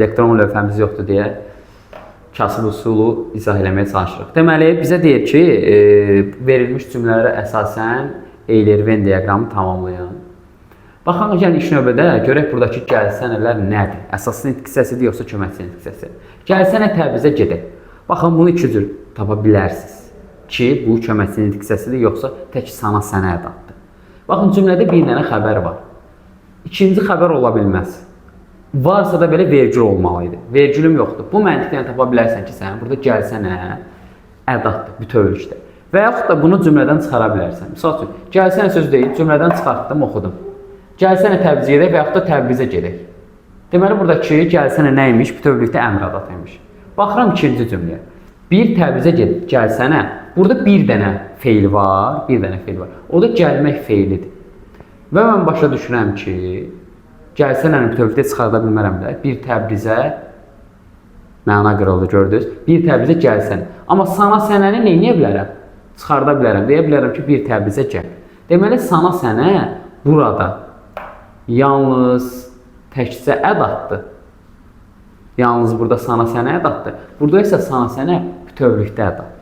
Elektron lövhəmiz yoxdur deyə kasıb üsulu izah eləməyə çalışırıq. Deməli, bizə deyir ki, verilmiş cümlələrə əsasən Euler-Venn diaqramı tamamlayın. Baxın, gəlin ilk növbədə görək buradakı gəlsənələr nədir? Əsaslı nitq hissəsidir, yoxsa köməkçi nitq hissəsi? Gəlsənə Təbrizə gedək. Baxın, bunu iki cür tapa bilərsiniz ki, bu köməkçi nitq hissəsidir, yoxsa tək sana sənə ədatdır. Baxın, cümlədə bir dənə xəbər var. İkinci xəbər ola bilməz. Varsa da belə vergül olmalı idi. Vergülüm yoxdur. Bu məntiqlə tapa bilərsən ki, sən burada gəlsənə ədatdır bütövlükdə. Və yaxud da bunu cümlədən çıxara bilərsən. Misal üçün, gəlsənə söz deyil, cümlədən çıxartdım, oxudum. Gəlsənə Təbrizə gedək və yaxud da Təbrizə gedək. Deməli, buradakı gəlsənə nə imiş? Bütövlükdə əmr adatı imiş. Baxıram ikinci cümləyə. Bir Təbrizə get, gəlsənə. Burada bir dənə feil var, bir dənə feil var. O da gəlmək feilidir. Və mən başa düşürəm ki, gəlsənəni bütövlükdə çıxarda bilmərəm də. Bir Təbrizə məna qırıldı, gördünüz. Bir Təbrizə gəlsən. Amma sana sənəni nə edə bilərəm? Çıxarda bilərəm. Deyə bilərəm ki, bir Təbrizə gəl. Deməli, sana sənə burada yalnız təkcə ədatdır. Yalnız burada sana sənə ədatdır. Burada isə sana sənə bütövlükdə ədatdır.